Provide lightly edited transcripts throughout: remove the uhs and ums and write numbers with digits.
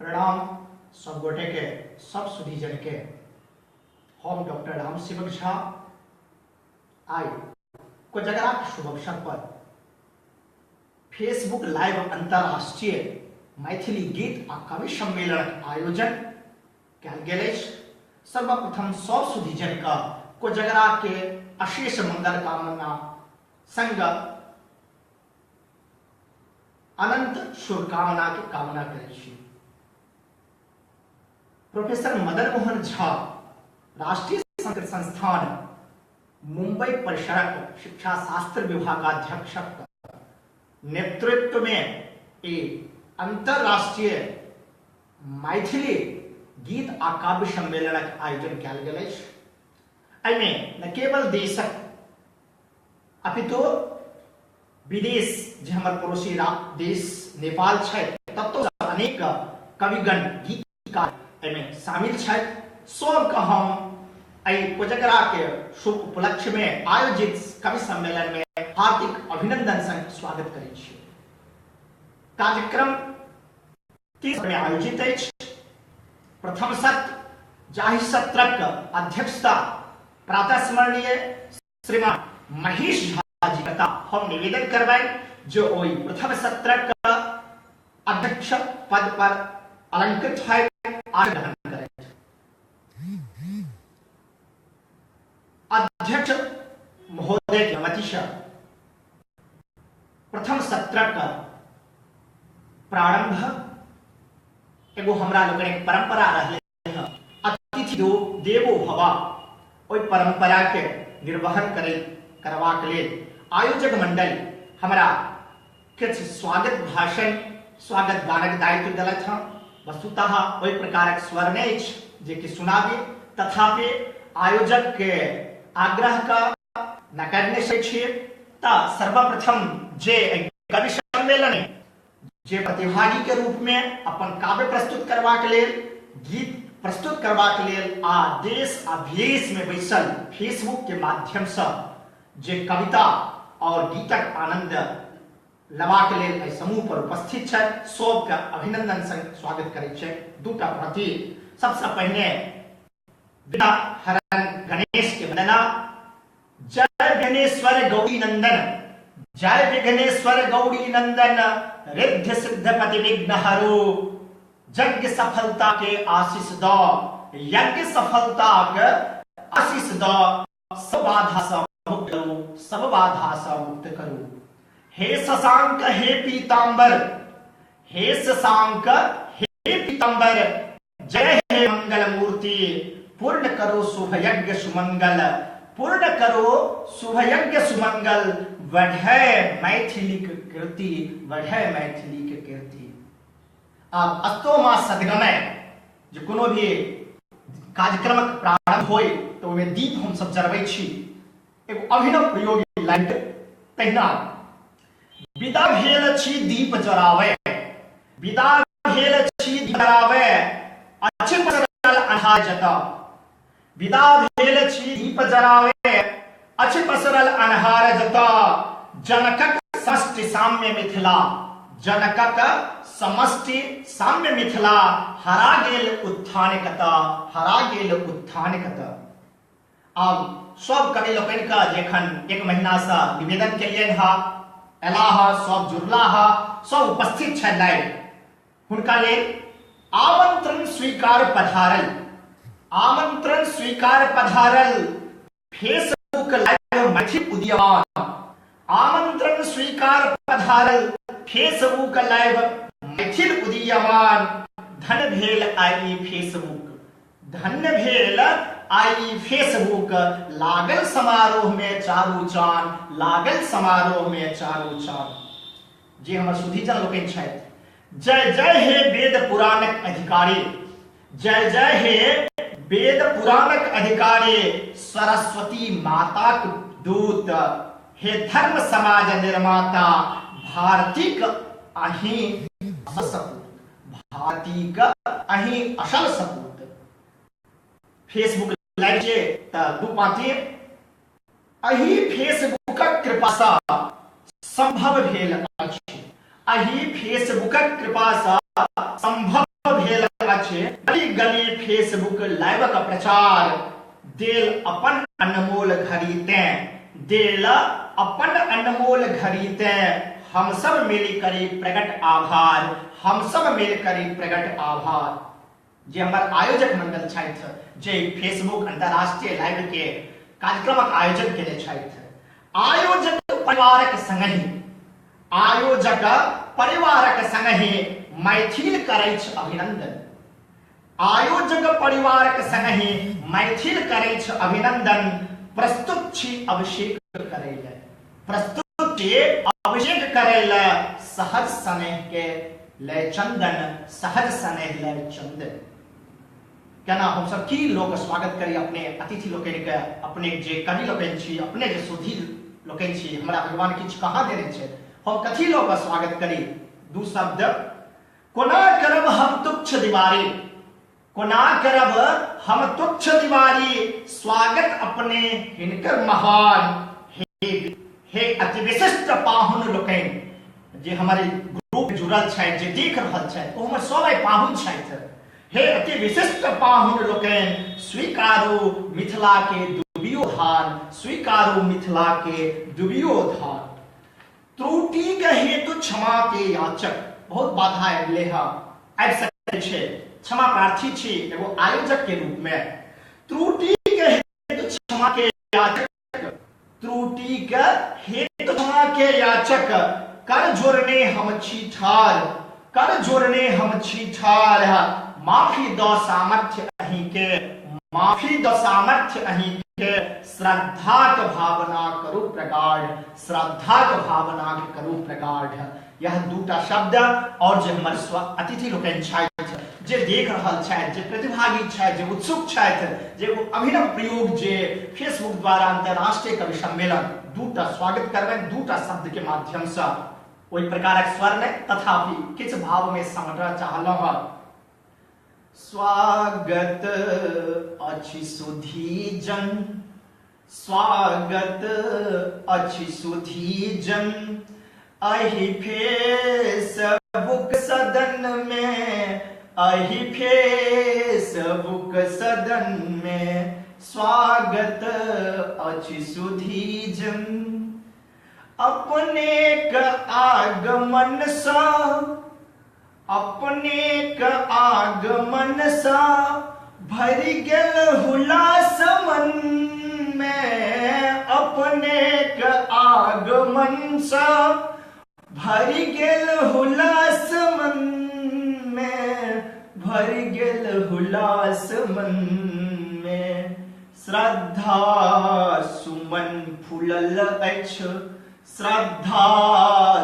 प्रणाम सब गोटे के, सब सुधीजन के। हम डॉक्टर राम सेवक झा आइ कोजगरा के शुभ अवसर पर फेसबुक लाइव अंतर्राष्ट्रीय मैथिली गीत आ कवि सम्मेलनक आयोजन कयल गेल अछि। सर्वप्रथम सब सुधीजन के कोजगरा के अशेष मंगल कामना संग अनंत शुभकामना के कामना करै छी। प्रोफेसर मदन मोहन झा राष्ट्रीय संस्कृत संस्थान मुंबई परिसरक शिक्षा शास्त्र विभागाध्यक्षक नेतृत्व में ई अंतरराष्ट्रीय मैथिली गीत आ काव्य सम्मेलनक आयोजन कयल गेल अछि। एहिमे न केवल देशक अपितु विदेश जे हमर पड़ोसी देश नेपाल छै ततौ अनेक कविगण गीतकार एहिमे शामिल छथि। सबके हम एहि कोजगरा के शुभ उपलक्ष्य में आयोजित कवि सम्मेलन में हार्दिक अभिनंदन संग स्वागत करै छी। कार्यक्रम 3 में आयोजित अछि। प्रथम सत्र, जाहि सत्रक अध्यक्षता प्रातः स्मरणीय श्रीमान महेश झा जी करता, हम निवेदन करबनि जे ओहि प्रथम सत्रक अध्यक्ष पद पर अलंकृत होइत आसन ग्रहण करथि। अध्यक्ष महोदय के अनुमति से प्रथम सत्रक प्रारंभ एगो हमरा लोकनिक परंपरा रहलै हँ, अतिथि देवो भव, ओहि परंपरा के निर्वहन करबाक लेल आयोजक मंडल हमरा किछु स्वागत भाषण, स्वागत गानक दायित्व देलथि हँ। वस्तुतः ओहि प्रकारक स्वर नहि अछि जे कि सुनाबी, तथापि आयोजक के आग्रह के नकारने नहि सकै छी। तऽ सर्वप्रथम जे एहि कवि सम्मेलन जे प्रतिभागी के रूप में अपन काव्य प्रस्तुत करबाक लेल, गीत प्रस्तुत करबाक लेल आ देश आ विदेश में बैसल फेसबुक के माध्यम से जे कविता और गीतक आनंद लेबाक लेल एहि समूह पर उपस्थित छथि, सबके अभिनंदन संग स्वागत करै छियनि। दूटा प्रति, सबसे पहिने विघ्न हरण गणेश के वंदना। जय विघ्नेश्वर गौरी नंदन, जय विघ्नेश्वर गौरी नंदन, रिद्ध सिद्धपति विघ्न हरो, यज्ञ सफलता के आशीष दो, यज्ञ सफलता के आशीष दो, सब बाधा से मुक्त करू, सब बाधा से मुक्त करू। हे शशांक हे पीतांबर, हे शशांक हे पीतांबर, जय हे मंगल मूर्ति, पूर्ण करो शुभ यज्ञ सुमंगल, पूर्ण करो शुभ यज्ञ सुमंगल, बढ़े मैथिली के कीर्ति, बढ़े मैथिली के कीर्ति। आब अस्तो माँ सदगमय, जे कोनो भी कार्यक्रमक प्रारंभ होय तो ओहिमे दीप हम सब जरबै छी, एगो अभिनव प्रयोग लाइट। तहिना विदा भेल छी दीप जरावे, विदा भेल छी दीप जरावे, अछि पसरल अन्हार जतऽ। विदा भेल छी दीप जरावे, अछि पसरल अन्हार जतऽ, जनकक समष्टि साम्य मिथिला, जनकक समष्टि साम्य मिथिला, हरा गेल उत्थान कतऽ, हरा गेल उत्थान कतऽ। आब सब कवि लोकनि के जखन एक महीना से निवेदन केलियनि हँ, अयलाह हँ, सब जुड़लाह हँ, सब उपस्थित छथि लाइव, हुनका लेल आमंत्रण स्वीकार पधारल, आमंत्रण स्वीकार पधारल, फेसबुक लाइव मैथिल उदीयमान, आमंत्रण स्वीकार पधारल, फेसबुक लाइव मैथिल उदीयमान, धन भेल आई फेसबुक, धन्य भेल आई फेसबुक, लागल समारोह में चारू चान, लागल समारोह में चारू चान। जे हमर सुधीजन लोकनि छथि, जय जय हे वेद पुराणक अधिकारी, जय जय हे वेद पुराणक अधिकारी, सरस्वती माताक दूत, हे धर्म समाज निर्माता, भारतीक अहीं सपूत, भारतीक अहीं असल सपूत। फेसबुक लाइव छै तऽ दू पाँति अही फेसबुकक कृपासँ संभव भेल अछि, अही फेसबुकक कृपासँ संभव भेल फेसबुक लाइवक प्रचार, देल अपन अनमोल घड़ी तें, देल अपन अनमोल घड़ी तें, हम सब मिल करी प्रगट आभार, हम सब मिल करी प्रगट आभार। जे हमर आयोजक मंडल छथि, जे फेसबुक अंतर्राष्ट्रीय लाइव के कार्यक्रमक आयोजन केने छथि, आयोजक परिवारक संगहि, आयोजक परिवारक संगहि मैथिल करैछ अभिनंदन, आयोजक परिवारक संगहि मैथिल करैछ अभिनंदन, प्रस्तुत छी अभिषेक करै लए, प्रस्तुत छी अभिषेक करै लए, सहज स्नेह के लय चंदन, सहज स्नेह लय चंदन। केना हमसब की लोक स्वागत करी अपने अतिथि लोकनि के, अपने जे कवि लोकनि छी, अपने जे सुधी लोकनि छी, हमरा भगवान किछु कहाँ देने छै, हम कथी लोक स्वागत करी? दू शब्द, कोना करब हम तुच्छ दिवारी, कोना करब हम तुच्छ दिवारी, स्वागत अपने हिनकर महान, हे हे अति विशिष्ट पाहुन लोकनि, जे हमर ग्रुप जुड़ल छथि, जे देख रहल छथि, ओ हमर सब पाहुन छथि। हे अति विशिष्ट पाहुन लोकनि, स्वीकारू मिथिला के दुबियो धान, स्वीकारू मिथिला के दुबियो धान। त्रुटि के हेतु क्षमा के याचक, बहुत बाधा आबि है, आबि सकै छै, क्षमा प्रार्थी छी एगो आयोजक के रूप में। त्रुटि के हेतु क्षमा के याचक, त्रुटि के हेतु क्षमा के याचक, कर जोड़ने हम छी ठार, कर जोड़ने हम छी ठार, माफी द सामर्थ्य अहीं के, माफी द सामर्थ्य अहीं के, श्रद्धाक भावना करू प्रगाढ़, श्रद्धाक भावना करू प्रगाढ़। यह दूटा शब्द और जे हमर अतिथि लोकनि छथि, जे देख रहल छथि, जे प्रतिभागी छथि, जे उत्सुक छथि, जे एगो अभिनव प्रयोग जे फेसबुक द्वारा अंतर्राष्ट्रीय कवि सम्मेलन, दूटा स्वागत करबनि दूटा शब्द के माध्यम से। ओहि प्रकारक स्वर नहि, तथापि किछु भाव में समेटऽ चाहलहुँ हँ। स्वागत अछि सुधीजन, स्वागत अछि सुधीजन, अहि फेसबुक सदन में, अहि फेसबुक सदन में, स्वागत अछि सुधीजन। अपने क आगमन सँ, अपने क आगमन सँ भरि गेल हुलास मन में, अपने क आगमन सँ भरि गेल हुलास मन में, भरि गेल हुलास मन में, श्रद्धा सुमन फूलल अछि, श्रद्धा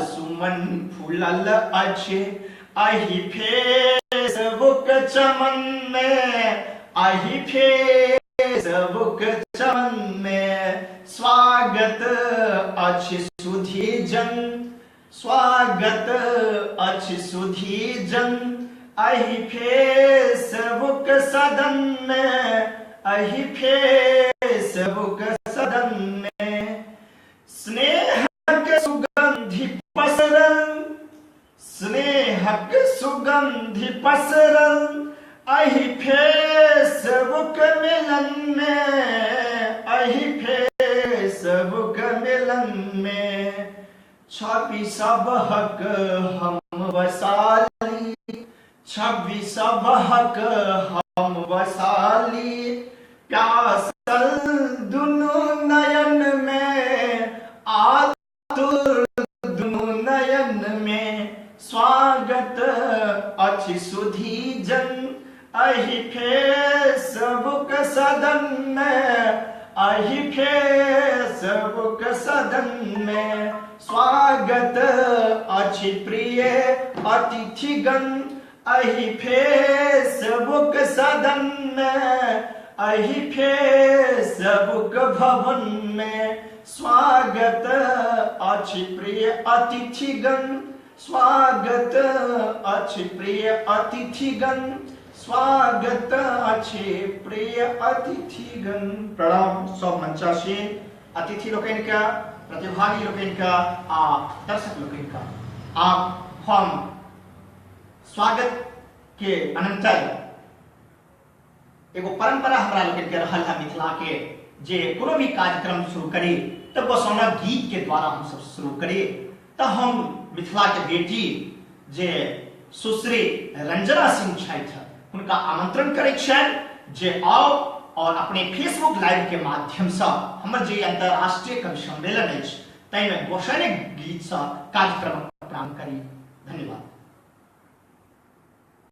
सुमन फूलल अछि, अहि फेसबुक चमन में, अहि फेसबुक चमन में, स्वागत अछि सुधीजन, स्वागत अछि सुधीजन, अहि फेसबुक सदन में, अहि फेसबुक सदन में, स्नेहक सुगंधि पसरल, स्नेहक सुगंधि पसरल, अहि फेसबुक मिलन में, अहि फेसबुक मिलन में, छवि सबहक हम बसाली, छवि सबहक हम बसाली, प्यासल दुनू नयन में, आतुर दुनू नयन में, स्वागत अछि सुधीजन, अहि फेसबुक सदन में, अहि फेसबुक सदन में, स्वागत अछि प्रिय अतिथिगण, अहि फेसबुक सदन में, अहि फेसबुक भवन में, स्वागत अछि प्रिय अतिथिगण, स्वागत अछि प्रिय अतिथिगण, स्वागत अछि प्रिय अतिथिगण। प्रणाम सब मंचासीन अतिथि लोकनि के, प्रतिभागी लोकनि के आ दर्शक लोकनि के। आब हम स्वागत के अनंतर एगो परंपरा हमरा लोकनि के रहल है मिथिला के, जे कोनो भी कार्यक्रम शुरू करी तऽ गोसाउनक गीत के द्वारा हमसब शुरू करी। तऽ हम मिथिला के बेटी जे सुश्री रंजना सिंह छथि हुनका आमंत्रण करै छियनि जे आउ और अपने फेसबुक लाइव के माध्यम से हमर जे अंतर्राष्ट्रीय कवि सम्मेलन अछि ताहिमे गोसाउनिक गीत से कार्यक्रम प्रारंभ करी। धन्यवाद।